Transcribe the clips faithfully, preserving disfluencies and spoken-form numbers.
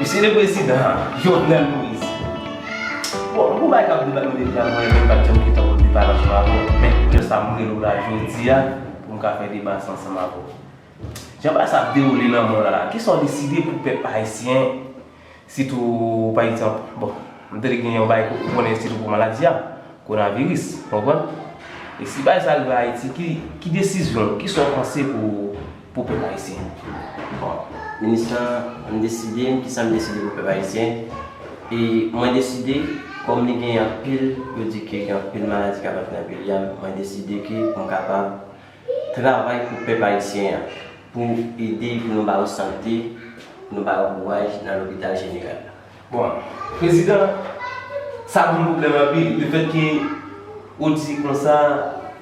Mesye le prezidan, Jovenel Moïse. Bon, gon bagay k ap debat nou depi avan, e menm pa t janm gentan konn debat ansanm avè w. Men, se sa m rele w la jodi a, pou m ka fè deba sa ansanm avè w. Jan bagay sa ap dewoule nan mond la la, kisa w deside pou pèp ayisyen, sitou, pa egzanp, bon, m tande gen yon bagay ou konnen sitou pou maladi a, kowonaviris, w konprann? E si bagay sa rive Ayiti, ki, ki desizyon, kisa w panse pou, pou pèp ayisyen? Bon, minis lan, m deside, kisa m deside pou pèp ayisyen? E mwen deside, kòm li gen anpil, yo di ke gen anpil maladi k ap antre nan peyi a, mwen deside ke pou m kapab travay pou pèp ayisyen an, pou ede, pou nou ba yo sante, pou nou ba yo kouraj nan lopital jeneral la. Bon, prezidan, sa ban m pwoblèm anpil. Lefètke ou di konsa,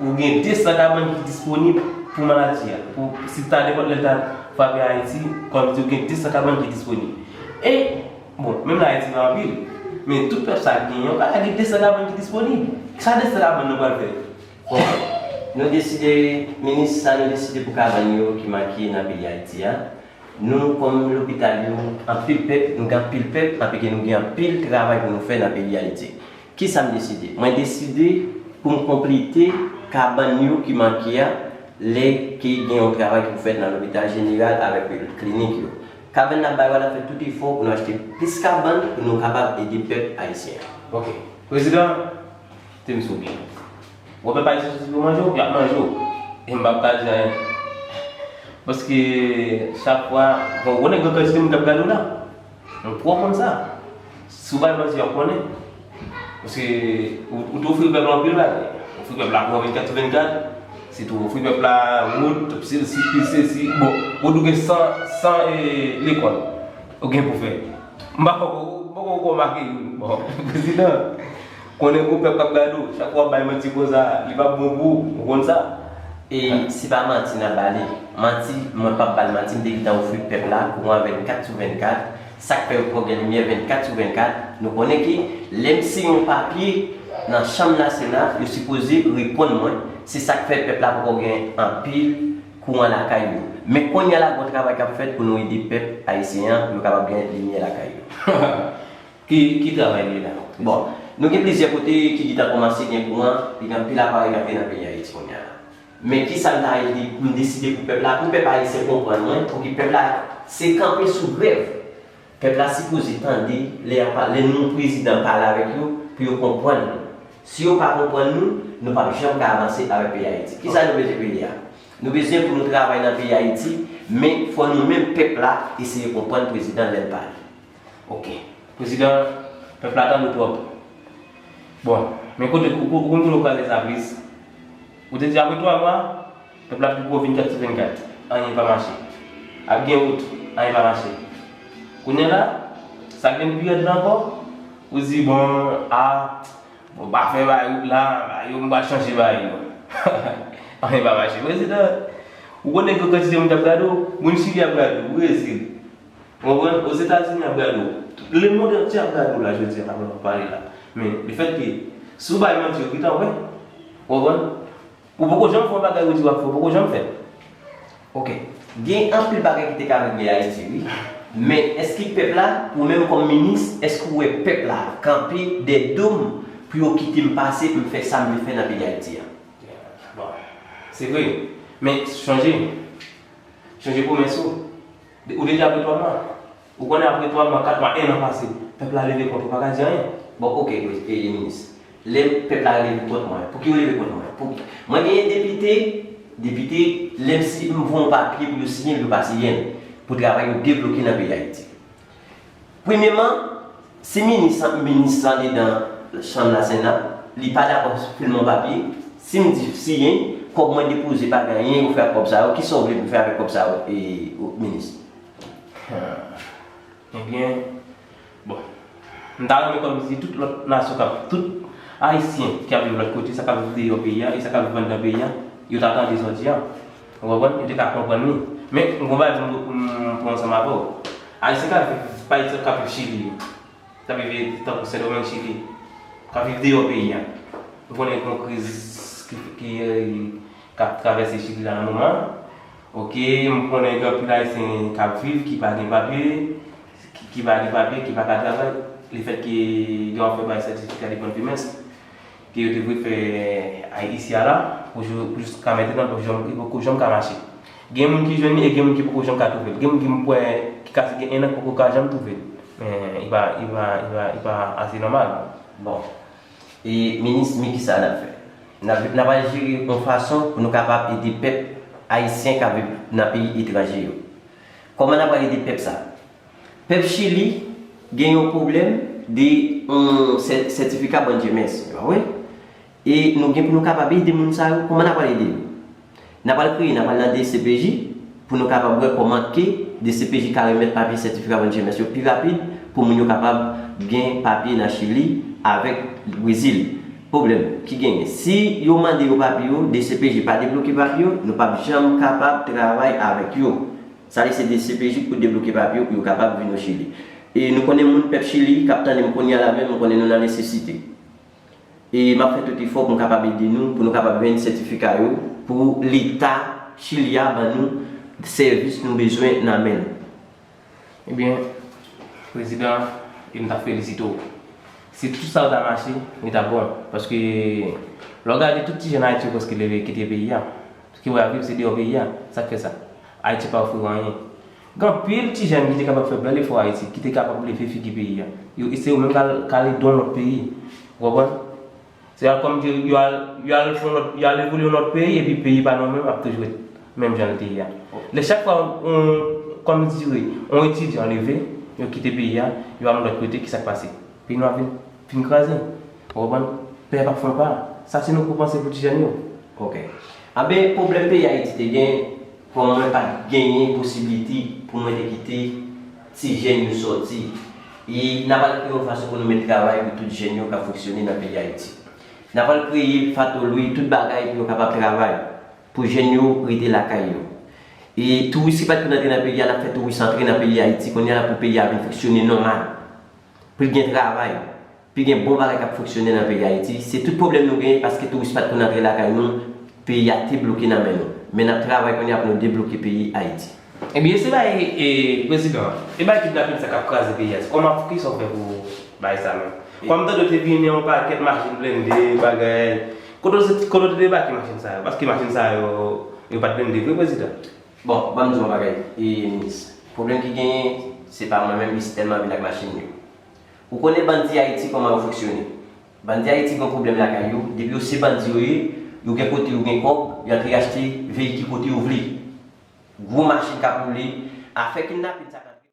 ou gen de san kabann ki disponib pou maladi a. Pou, si ta nenpòt lè ta frape Ayiti, kòmsi ou gen de san kabann ki disponib. E, bon, menm la Ayiti pa anpil, men tout pèp sa gen yon kay, gen de san kabann ki disponib. Sa de san kabann nan pral fè? Bon, nou deside, minis, sa nou deside pou kabann yo ki manke nan peyi Ayiti a. Nou, kòm lopital yo, anpil pèp, nou gen anpil pèp, anpil ke nou gen anpil travay pou nou fè nan peyi Ayiti. Kisa m deside? Mwen deside pou m konplete kabann yo ki manke a, lè ke gen yon travay ki pou fèt nan lopital jeneral avèk klinik yo. Kabann n ap bay yo a, n ap fè tout efò pou nou achte plis kabann pou nou kapab ede pèp ayisyen an. Ok. Prezidan, te m sou byen. Ou wè pèp ayisyen soti pou manje w, y ap manje w. E m p ap ka di anyen. Paske chak fwa, bon, ou konnen gen kantite moun k ap gade w la. Nou twò konn sa. Si w bay manti, y ap konnen. Paske ou, ou te ofri pèp la anpil bagay. Ofri pèp la kouran vennkat sou vennkat. Si tou ofri pèp la wout, sesi, sesi, bon, wout ou gen san, san, e, lekòl. Ou gen pou fè. M pa poko, poko remake youn. Bon, prezidan, konnen gon pèp k ap gade w. Chak fwa w ap bay manti konsa, li p ap bon pou ou. Ou konn sa? E se pa manti n ap ba li. Manti, mwen p ap ba l manti, m te gentan ofri pèp la kouran vennkat sou vennkat. Sa k fè yo poko gen limyè vennkat sou vennkat. Nou konnen ke lè m siyen yon papye nan chanm Lasena, yo sipoze reponn mwen. Se sa k fè pèp la poko gen anpil kouran lakay yo. Men kounye a la, gon travay k ap fèt pou nou ede pèp ayisyen an, pou yo kapab gen limyè lakay yo. Ki, ki travay li ye la? Bon, nou gen plizyè kote ki gentan kòmanse gen kouran, e gen anpil aparèy k ap vin nan peyi Ayiti kounye a la. Men kisa m ta ede, m deside pou pèp la, pou pèp ayisyen konprann mwen, pou ki pèp la se kanpe sou grèv. Pèp la sipoze tande lè y ap pa-, lè nou prezidan pale avèk yo, pou yo konprann nou. Si yo pa konprann nou, nou p ap janm ka avanse avèk peyi Ayiti. Kisa nou bezwen peyi a? Nou bezwen pou nou travay nan peyi Ayiti, men fò nou menm pèp la eseye konprann prezidan lè l pale. Ok. Prezidan, pèp la tande w twòp. Bon, men kote, ou, ou, ou konn kote w kraze sa plis? Ou te di apre twa mwa, pèp la ap viv pou vennkat sou vennkat. Anyen pa mache. Ap gen wout, anyen pa mache. Kounye a la, sa k vin pi rèd la ankò, ou di, bon, a, bon, pa fè bagay wout la, bagay yo, m pral chanje bagay yo. Anyen pa mache. Prezidan, ou konnen gen kantite moun k ap gade w, moun Chili ap gade w, Brezil. Ou konprann? Ozetazini ap gade w. Lemonn antye ap gade w la, jodi a, pandan w ap pale la. Men, lefètke, si w bay manti, yo gentan wè. Ou konprann? Ou poko janm fè yon bagay ou di w ap fè, ou poko janm fè. Ok. Gen anpil bagay ki te ka regle Ayiti, wi. Men, èske pèp la, ou menm kòm minis, èske w wè pèp la kanpe dèyè do m pou yo kite m pase pou m fè sa m vle fè nan peyi Ayiti a? Bon, se vre. Men, chonje. Chonje pwomès ou. Ou te di apre twa mwa. Ou konnen apre twa mwa, kat mwa, en an pase, pèp la leve kont ou, pa ka di anyen. Bon, ok, e, e, minis. Lè pèp la leve kont mwen, pou ki yo leve kont mwen? Pou, mwen genyen depite, depite, lè m si, m voye yon papye pou yo siyen, pou yo pa siyen l, pou travay yo debloke nan peyi Ayiti. Premyèman, si minis, minis andedan chanm Lasena, li pa dakò filme yon papye, si m di siyen, kòb mwen depoze pa gen anyen pou fè ak kòb sa yo, kisa w vle pou fè avèk kòb sa yo, e, minis? Ebyen, bon, m ta renmen kòmsi tout lòt nasyon k ap, tout Ayisyen ki ap viv lòt kote, sa k ap viv deyò peyi a e sa k ap viv anndan peyi a, yo ta tande sa w di a. Ou konprann? Yo te ka konprann li. Men, m gon bagay pou m, pou m pran ansanm avè w. Ayisyen k ap viv, pa egzanp, k ap viv Chili yo, k ap viv tankou Sendomeng, Chili, k ap viv deyò peyi a. M konnen gen yon kriz ki, ki, k ap travèse Chili la nan moman an. Ok, m konnen gen anpil Ayisyen k ap viv, ki pa gen papye, ki, ki pa gen papye, ki pa ka travay, lefètke gen yon afè bay sètifika de bonne vivance, ke yo te vle fè a isi a la, pou jou-, pou jiska mentnan, pou janm, li poko janm ka mache. Gen moun ki jwenn li e gen moun ki poko janm ka twouve l. Gen moun ki m kwè ki kase gen en an ki poko ka janm twouve l. Men, li pa, li pa, li pa, li pa ase nòmal. Bon. E minis, men kisa n ap fè? N ap, n ap al jere yon fason pou nou kapab ede pèp ayisyen k ap viv nan peyi etranje yo. Kòman n ap al ede pèp sa? Pèp Chili gen yon pwoblèm de yon sè-, sètifika bonne vivance, se pa vre? E nou gen pou nou kapab ede moun sa yo. Kòman n ap al ede yo? N ap al kreye, n ap al nan D C P J pou nou kapab wè kòman ke D C P J ka remèt papye sètifika bonne vivance yo pi rapid pou moun yo kapab gen papye nan Chili avèk Brezil. Pwoblèm ki genyen, si yo mande yo papye yo, D C P J pa debloke papye yo, nou p ap janm kapab travay avèk yo. Sa li se D C P J pou debloke papye yo pou yo kapab vin o Chili. E nou konnen moun pèp Chili k ap tande m kounye a la menm, m konnen nou nan nesesite. E m ap fè tout efò pou m kapab ede nou, pou nou kapab jwenn sètifika yo, pou Leta Chili a ban nou sèvis nou bezwen nan men l. Ebyen, Prezidan, e m t ap felisite w. Si tout sa yo ta mache, li t ap bon. Paske, lè w gade tout ti jèn Ayiti yo prèske leve kite peyi a. Ki wè ap viv se deyò peyi a. Sa k fè sa? Ayiti pa ofri w anyen. Gen anpil ti jèn ki te kapab fè bèl efò Ayiti, ki te kapab leve figi peyi a. Yo, se yo menm k al, k al ede yon lòt peyi. Ou konprann? Se al kòm di yo al, yo al fè yon lòt, yo al evolye yon lòt peyi, epi peyi pa nou menm ap toujou ret menm jan l te ye a. Lè chak fwa yon, kòm di, yon etidyan leve, yo kite peyi a, yo al yon lòt kote, ki sa k pase? Peyi nou ap vin, vin kraze. Ou konprann? Pèp ap fè yon pa. Sa se nou pou panse pou ti jèn yo. Ok. Anben, pwoblèm peyi Ayiti te gen, kòm mwen pa t genyen posiblite pou mwen te kite ti jèn yo sòti. E n ap al kreye yon fason pou nou met travay pou tout jèn yo k ap fonksyone nan peyi Ayiti. N ap al kreye, Fato Lwi, tout bagay pou yo kapab travay, pou jèn yo rete lakay yo. E touris ki pa t konn antre nan peyi a, n ap fè touris antre nan peyi Ayiti, kounye a la pou peyi a vin fonksyone nòmal. Pou l gen travay, pou l gen bon bagay k ap fonksyone nan peyi Ayiti. Se tout pwoblèm nou genyen paske touris pa t konn antre lakay nou, peyi a te bloke nan men nou. Men n ap travay kounye a pou nou debloke peyi Ayiti. Ebyen, se bagay, e, prezidan, e bagay kidnapin sa k ap kraze peyi a, se kòman, kisa w fè pou bagay sa menm? Kòm tande w te vini yon pakèt machin blende, bagay, kote w te, kote w te debake machin sa yo? Paske machin sa yo, yo pa t blende vre, prezidan. Bon, ban m di w yon bagay, e, minis. Pwoblèm ki genyen, se pa mwen menm ki sèlman vin ak machin yo. Ou konnen bandi Ayiti kòman yo fonksyone. Bandi Ayiti gen pwoblèm lakay yo, depi yo se bandi yo ye, yo gen kote yo gen kòb, yo antre achte veyikil kote yo vle. Gwo machin k ap woule, afè kidnapin sa k antre.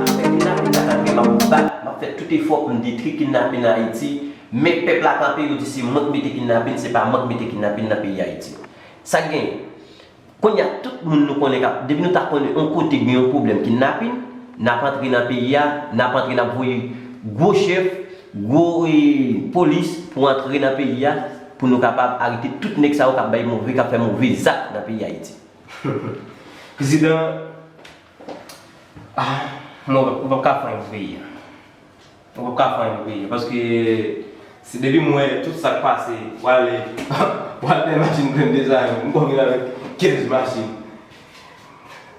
Afè kidnapin sa k antre, m ap bat, m ap fè tout efò pou m detwi kidnapin nan Ayiti. Men pèp la kanpe, yo di se mwen k mete kidnapin, se pa mwen k mete kidnapin nan peyi Ayiti. Sa k genyen? Kounye a, tout moun nou konnen k ap, depi nou ta konnen yon kote gen yon pwoblèm kidnapin, n ap antre nan peyi a, n ap antre, n ap voye gwo chèf, gwo, e, polis pou antre nan peyi a, pou nou kapab arete tout nèg sa yo k ap bay move, k ap fè move zak nan peyi Ayiti. Prezidan, ah, mwen, ou p ap ka fè anyen pou peyi a. Ou p ap ka fè anyen pou peyi a, paske se depi m wè tout sa k pase, w ale, w al fè machin blende sa yo, m konn vin avèk kenz machin.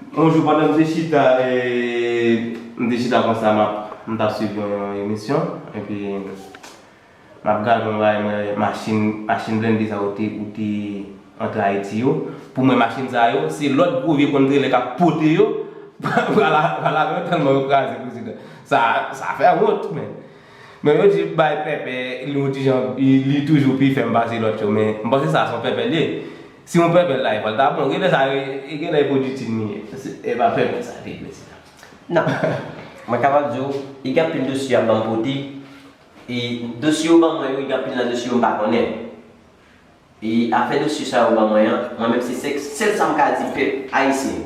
Yon jou, pandan m te chita, e, m te chita konsa, m ap, m t ap swiv yon, yon emisyon, epi m ap gade yon bagay, mwen, machin, machin blende sa yo te, ou te antre Ayiti yo. Pou mwen, machin sa yo, se lòt gwo vye kondrelè k ap pote yo, pral, pral avè yo tèlman yo kraze, prezidan. Sa, sa fè wont, men. Men yo di bay pèpè, li yon ti jan, li, li toujou pi fèm pase lòt yo, men m panse sa se yon pèpè l ye. Si yon pèpè l la, e fò l ta bon. Genlè sa, e, e genlè e pwodui ti m li ye. Se, e pa pèpè sa, li, prezidan. Non. Mwen kapab di w, e gen anpil dosye y ap ban m pote, e dosye yo ban mwen yo, e gen anpil nan dosye yo m pa konnen. E afè dosye sa yo ban mwen an, mwen menm se sèl, sèl sa m ka di pèp ayisyen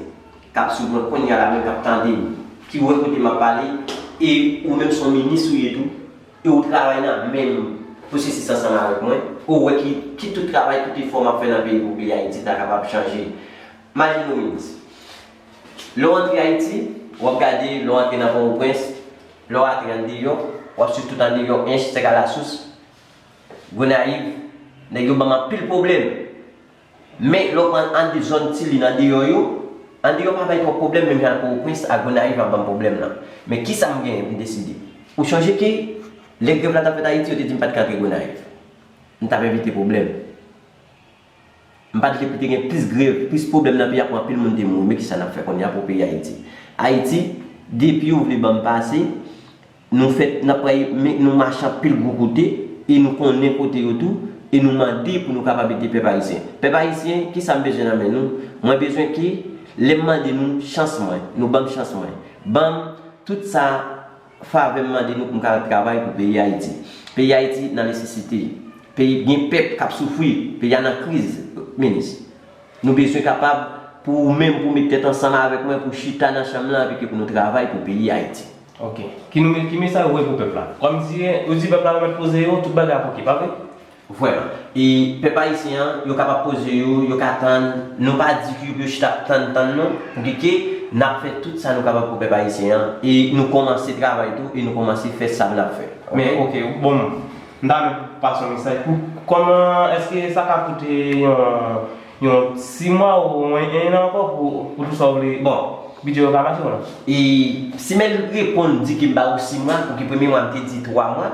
k ap swiv mwen kounye a la menm, k ap tande m, ki wè kote m ap pale, e ou menm se yon minis ou ye tou, e ou travay nan menm pwosesis ansanm avèk mwen, Ou wè ki, ki tout travay, tout efò m ap fè nan peyi pou peyi Ayiti ta kapab chanje. Imajine w, minis. Lè w antre Ayiti, w ap gade, lè w antre nan Pòtoprens, lè w antre andeyò, w ap swiv tout andeyò, Ench, Sèkalasous, Gonayiv, nèg yo ban m anpil pwoblèm. Men lè w pran an de zòn Tilin andeyò yo, andeyò pa bay twòp pwoblèm, menm jan Pòtoprens ak Gonayiv ap ban m pwoblèm nan. Men kisa m genyen pou m deside? Ou sonje ke lè grev la t ap fèt Ayiti, yo te di m pa t ka antre Gonayiv. M t ap evite pwoblèm. M pa t vle pou te gen plis grev, plis pwoblèm nan peyi a pou anpil moun te mouri. Men kisa n ap fè kounye a pou peyi Ayiti? Ayiti, depi yo vle ban m pase, nou fè, n ap pral, men nou mache anpil gwo kote, e nou konnen kote yo tou, e nou mande pou nou kapab ede pèp ayisyen. Pèp ayisyen, kisa m bezwen nan men nou? Mwen bezwen ke, lè m mande nou chans mwen, nou ban m chans mwen. Ban m tout sa favè m mande nou pou m ka travay pou peyi Ayiti. Peyi Ayiti nan nesesite. Peyi gen pèp k ap soufri. Peyi a nan kriz, minis. Nou bezwen kapab pou ou menm pou w met tèt ansanm avèk mwen pou chita nan chanm lan epi ke pou nou travay pou peyi Ayiti. Ok. Ki nou, ki mesaj ou voye pou pèp la? Kòmsi, ou di pèp la yo mèt poze yo, tout bagay ap ok, pa vre? Vrèman. E pèp ayisyen an, yo kapab poze yo, yo ka tann. Nou pa di ke yo chita ap tann, tann non. Poukike n ap fè tout sa nou kapab pou pèp ayisyen an. E nou kòmanse travay tou, e nou kòmanse fè sa n ap fè. Men, ok, bon, m ta renmen pase yon mesaj pou, kòman, èske sa ka koute yon, yon sis mwa ou yon, yon an ankò pou, pou tout sa w vle? Bon, bidjè yo ka mache, wè. E si Mèl reponn di ke m ba ou sis mwa, pou ki premye mwa m te di twa mwa,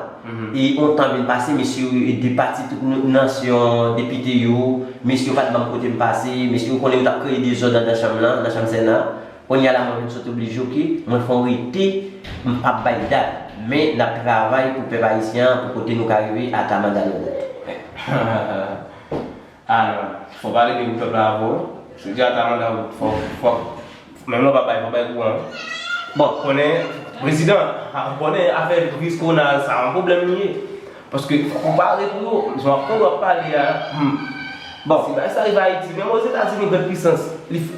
e yon tan vin pase, mesye yo depati tout n-, nansyon, depite yo, mesye yo pa t ban m kote m pase, mesye yo konnen yo t ap kreye dezòd anndan chanm lan, nan chanm Sena. Kounye a la mwen vin sot oblije, ok, mwen fè yon rete, m p ap bay dat, men n ap travay pou pèp ayisyen an, pou kote nou ka rive ata manda nou. Ah non, fò pale byen pou pèp la avè w. Si w di ata manda w, fò, fò, menm lè w pa bay, fò bay kouran. Bon, konnen, prezidan, a, konnen afè viris kowona sa, yon pwoblèm li ye. Paske fòk ou pare pou yo. Jan w ap, w ap pale a, hmm. Bon, si bagay sa rive Ayiti, menm Ozetazini, gran pisans, li, f-,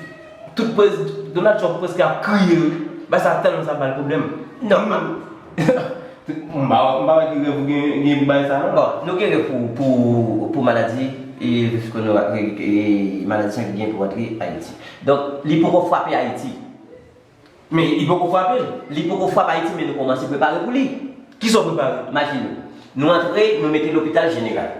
tout prez-, Donald Trump prèske ap kriye, bagay sa tèlman sa ba l pwoblèm. Non, m pa, m pa wè ki rèv ou gen, gen pou bagay sa, non. Bon, nou gen rèv pou, pou, pou maladi, e, e, e, maladi sa ki gen pou antre Ayiti. Donk, li poko frape Ayiti. Men li poko frape l. Li poko frape Ayiti, men nou kòmanse prepare pou li. Kisa w prepare? Imajine w. Nou antre, nou mete lopital jeneral.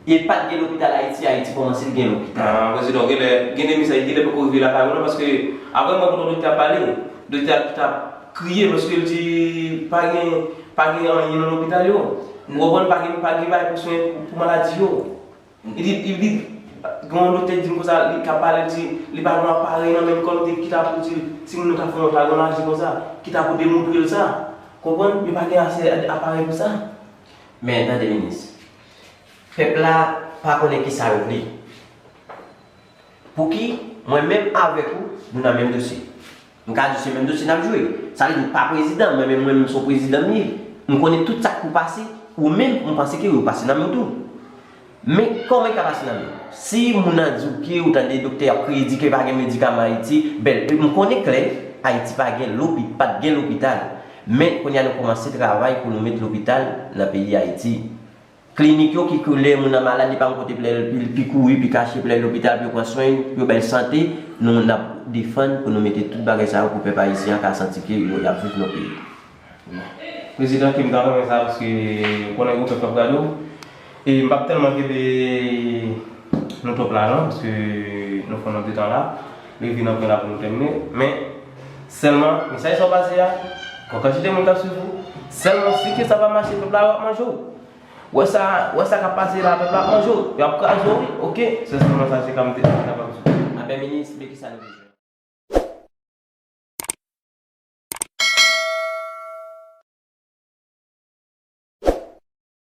E pa t gen lopital Ayiti, Ayiti kòmanse gen lopital. Ah, prezidan, genlè, gen de mesaj, genlè poko rive lakay ou non, paske apre mwen kote doktè ap pale, doktè ap, t ap kriye paske l di pa gen, pa gen anyen nan lopital yo. Ou konprann, pa gen, pa gen bagay pou swen pou, pou maladi yo. Li di, li di, gen yon doktè di m konsa, li ka pale, li di, li pa gen aparèy nan menm kò l, li di, ki ta pou di, timoun yo ta fè yon, ta gen yon aji konsa, ki ta pou demontre l sa. Konprann? Yo pa gen ase aparèy pou sa. Men, tande, minis. Pèp la pa konnen kisa yo vle. Pouki, mwen menm avèk ou, nou nan menm dosye. M ka di se menm dosye n ap jwe. Sa vle di m pa prezidan, mwen menm, mwen menm se yon prezidan m ye. M konnen tout sa k pou pase, ou menm, m panse ke yo pase nan men w tou. Men, kòman yo ka pase nan men w? Si moun nan di w ke, ou tande doktè ap kriye, di ke pa gen medikaman Ayiti, bèl, m konnen klè, Ayiti pa gen lopi-, pa t gen lopital. Men, kounye a nou kòmanse travay pou nou met lopital nan peyi Ayiti. Klinik yo ki, ki lè moun nan malad, li pa gen kote pou l al, pou l pi kouri, pi kache, pou l al lopital, pou yo pran swen, pou yo ba l sante, nou, n ap defann pou nou mete tout bagay sa yo pou pèp ayisyen an ka santi ke yo, y ap viv nan peyi. Prezidan, ke m ta renmen sa, paske ou konnen gwo pèp k ap gade w. E m p ap tèlman kenbe nou twòp la non, paske nou fè yon nòt de tan la. Li vin anpil la pou nou tèmine. Men, sèlman, mesaj sa w pase a, gon kantite moun k ap swiv ou. Sèlman, si ke sa pa mache, pèp la ap manje w. Wè sa, wè sa k ap pase la, pèp la ap manje w. Y ap kraze w, wi. Ok. Se sèlman sa, se ka m te, te kapab di. Anben, minis, men kisa nou bezwen?